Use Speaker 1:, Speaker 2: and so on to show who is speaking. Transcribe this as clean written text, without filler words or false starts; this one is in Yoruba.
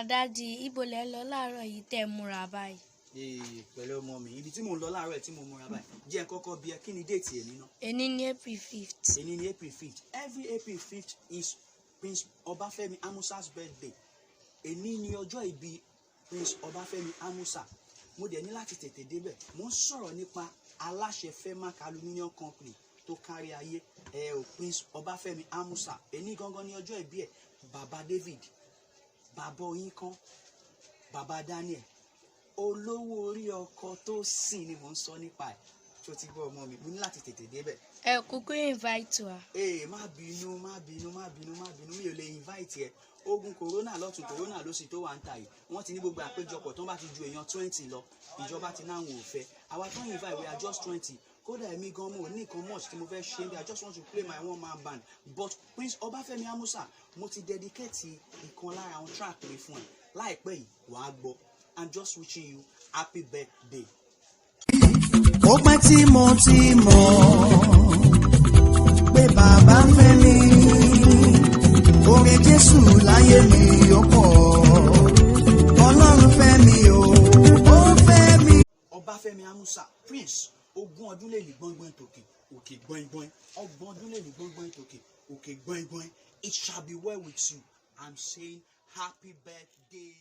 Speaker 1: Daddy, ibo lẹ ń lọ láàárọ̀ yìí tẹ́ ẹ múra báyìí?
Speaker 2: Ee, pẹ̀lú ọmọ mi, ibi tí mò ń lọ láàárọ̀ ẹ̀ tí mo múra báyìí, jẹ́ n kọ́kọ́ bi ẹ́, kí ni date èní náà?
Speaker 1: Èní ní April 5th.
Speaker 2: Èní ní April 5th. Every April 5th is Prince Ọbáfẹ́mi Amusa's birthday. Èní ni ọjọ́ ìbí Prince Ọbáfẹ́mi Amusa. Mo dẹ̀ ní láti tètè débẹ̀. Mo ń sọ̀rọ̀ nípa aláṣẹ Fermac Aluminium Company tó kárí ayé ẹ ò, Prince Ọbáfẹ́mi Amusa. Èní gangan ní ọjọ́ ìbí ẹ̀. Bàbá David, bàbá Oyinkan, bàbá Daniel, olówó orí ọkọ tó sìn ni mò ń sọ nípa ẹ̀. Tó ti gbọ́, ọmọ mi? Mo ní láti tètè débẹ̀.
Speaker 1: Ẹ kúkú invite wa.
Speaker 2: Ee, má bínú, má bínú, má bínú, má bínú. Mi ò lè invite ẹ. Ogun corona lọ́tún, corona lósì tó wà ń ta yìí, wọ́n ti ní gbogbo àpéjọpọ̀ tó bá ti ju èèyàn 20 lọ, ìjọba ti náà wò fẹ́. Àwa tó ń invite, we are just 20. Kódà èmi gan, mo ní nǹkan much tí mo fẹ́ ṣe. I just want to play my one man band. But Prince Ọbáfẹ́mi Amusa, mo ti dedicate ìkan lára àwọn track mi fún ẹ. Láìpẹ́ yìí, wàá gbọ́. I'm just wishing you happy birthday.
Speaker 3: Ó pẹ́ tí mo ti mọ̀ pé bàbá fẹ́ mi. Oore Jésù láyé mi ó pọ̀. Ọlọ́run fẹ́ mi o, ó fẹ́ mi.
Speaker 2: Ọbáfẹ́mi Amusa, Prince, 20 ọdún lè ní gbọ́ngbọ́n tòkè òkè gbọ́ngbọ́n, 30 ọdún lè ní gbọ́ngbọ́n tòkè òkè gbọ́ngbọ́n. It shall be well with you. I'm saying happy birthday.